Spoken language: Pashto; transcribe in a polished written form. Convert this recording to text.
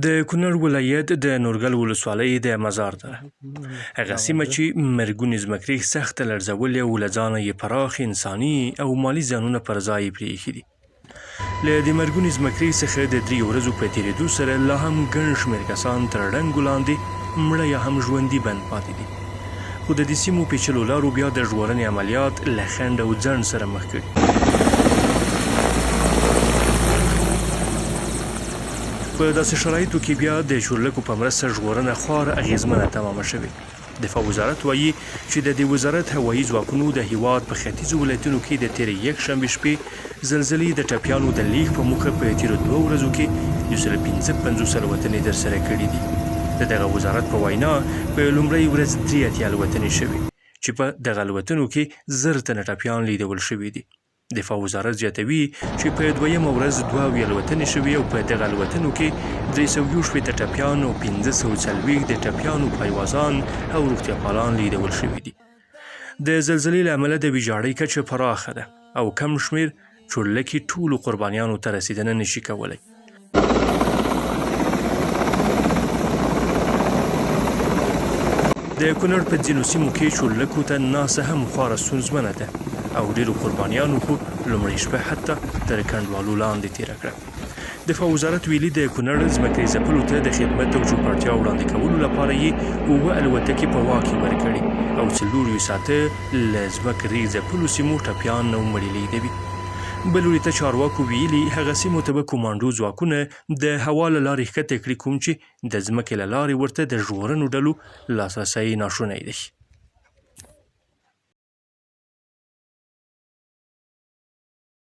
د کونړ ولایت د نورګل ولسوالۍ د مزار دره، هغه سیمه چې مرګونې ځمکریښ سخته لړزولې او له ځانه یې پراخ انساني او مالي زیانونه پر ځای پرې ایښي دي. له دې مرګونې ځمکریښ څخه د دریو ورځو په تېرېدو سره لا هم ګڼ شمېر کسان تر ړنګو لاندې مړه یا هم ژوندي بند پاتې دي. خو د دې سیمو پېچلو لارو بیا د ژغورنې عملیات له خنډ او ځنډ سره مخ کړي. په داسې شرایطو کې بیا د چورلکو په مرسته ژغورنه خواره اغېزمنه تمامه شوې. دفاع وزارت وايي چې د دې وزارت هوایي ځواکونو د هېواد په ختیځو ولایتونو کې د تېرې یکشنبې شپې زلزلې د ټپیانو د لېږد په موخه په تېرو دوو ورځو کې یو سل 55 الوتنې ترسره کړې دي. د دغه وزارت په وینا، په لومړۍ ورځ 83 الوتنې شوې چې په دغه الوتنو کې 1000 تنه ټپیان لېږدول شوي دي. دفاع وزارت زیاتوي چې په دویمه ورځ 72 الوتنې شوې او په دغه الوتنو کې 361 ټپیان او 540 د ټپیانو پایوازان او روغتیاپالان لیدول شوي دي. د زلزلې له امله د ویجاړۍ کچه پراخه ده او کم شمېر چورلکې ټولو قربانیانو ته رسېدنه نشي کولی. د کونړ په ځینو سیمو کې چورلکو ته ناسه هم خواره ستونزمنه ده او ډېرو قربانیانو خو لومړۍ شپه حتی تر کنډوالو لاندې تېره کړه. دفاع وزارت ویلي، د کونړ ځمکې ځپلو ته د خدمت او چوپړتیا وړاندې کولو لپاره یې اووه الوتکې په واک کې ورکړي او 24 ساعته له ځمکري ځپلو سیمو ټپیان او مړي لېږدوي. بل لوري ته چارواکو ویلي، هغه سیمو ته به کومانډو ځواکونه د هوا له لارې ښکته کړي کوم چې د ځمکې له لارې ورته د ژغورنو ډلو لاسرسی ناشونی دی.